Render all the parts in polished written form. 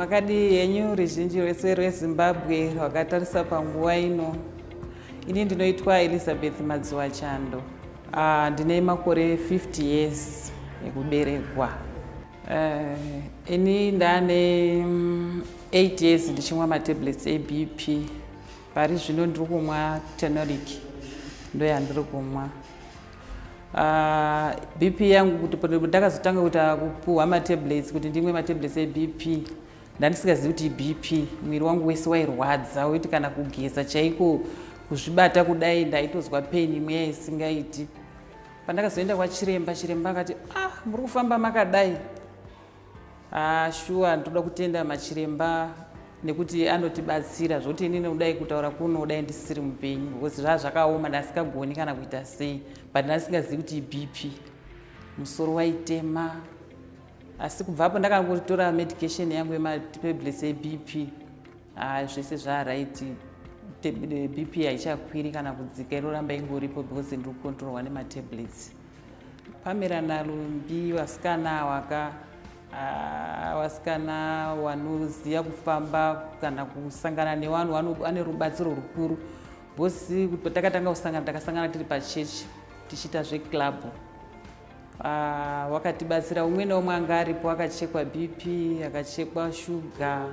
Makadii henyu ruzhinji rwese rweZimbabwe rwakatarisa panguva ino. Ini ndinoitwa Elizabeth Madziwa Chando. Ndine makore 50 years ekuberekwa. Ini ndane 8 years ndichimwa matablets eBP. Pari zvino ndiri kumwa Tenolic, ndo yandiri kumwa. BP yangu kuti ndakazotanga kuita kupuhwa matablets kuti ndimwe matablets eBP, ndandisingazivi kuti BP. Mwiri wangu wese wairwadza, wekuti kana kugeza chaiko, kuzvibata kudai, ndaitozwa pain imwe isingaiti. Pandakazoenda kwachiremba, chiremba akati, "Ah, muri kufamba makadai." Ah, shuwa ndoda kutenda machiremba nekuti anotibatsira zvokuti inini kudai kutaura kuno dai ndisiri mupenyu, because zvaa zvakaoma, ndasikagoni kana kuita sei, but ndasingazivi kuti BP. Musoro waitema, asi kubvapo ndakangotora medication yangu yematablets eBP. Ah, zvese zvaright. BP haichakwiri kana kudzika, inoramba ingoripo because ndiri kucontrolwa nematablets. Pamela naLumbi vasikana waka, vasikana vanoziva kufamba kana kusangana nevanhu, vane rubatsiro rukuru, because takatanga kusangana, takasangana tiri pachechi tichiita zveclub. Wakatibatsira umwe neumwe anga aripo, akachekwa BP, akachekwa shuga,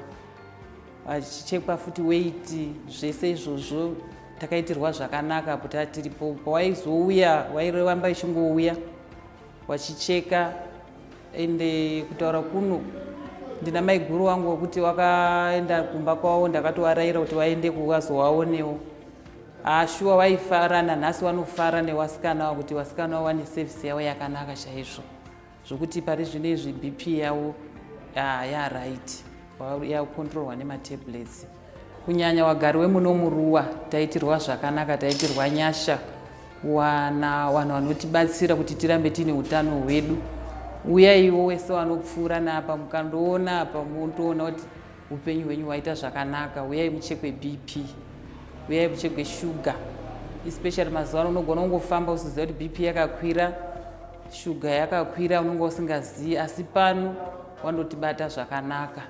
achichekwa futi weight. Zvese izvozvo takaitirwa zvakanaka apo tatiripo. Pawaizouya wairamba ichingouya wachicheka. Ende kutaura kuno ndina maiguru wangu wekuti wakaenda kumba kwavo, ndakatovarayira kuti vaende kuvazovaonewo. Ashuwa vaifara, nanhasi vanofara nevasikana wavo kuti vasikana vavo vane service yavo yakanaka chaizvo, zvokuti pari zvino izvi BP yavo yaright, yakucontrolwa nematablets. Kunyanya wagari wemuno muruwa, taitirwa zvakanaka, taitirwa nyasha kuwana vanhu vanotibatsira kuti tirambe tiine utano hwedu. Uyaiwo wese vanopfuura napa, mukandoona apa munotoona kuti upenyu hwenyu hwaita zvakanaka. Uyai muchekwe BP, uyai muchekwe shuga, especially mazuva ano unogona kungofamba usiziva kuti BP yakakwira, shuga yakakwira, unonge usingazivi, asi pano wanotibata zvakanaka.